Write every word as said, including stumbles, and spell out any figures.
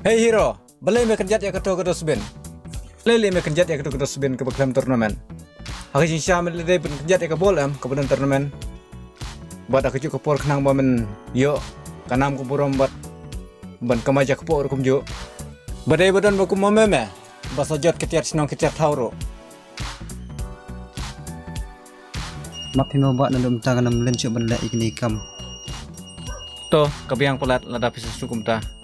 Hei hero, balei me kynjat ïa kato ka dustbin? Balei lei me kynjat ïa kato ka dustbin kaba khlem tournament? Ha ka jingshisha me lei dei ban kynjat ïa ka bol em kaba don tournament. Bad ha kajuh ka por khnang ba men ïoh ka nam ka burom bad ban kamai jakpoh ruh kumjuh. Ba dei ba don ba kum ma me me ba sa jot ka tiar shnong ka tiar thaw ruh. Mat hino ba na dum ta ka nam len shuh ban leh ïa kine ki kam. To, ka biang palat lada phi sa shu kumta.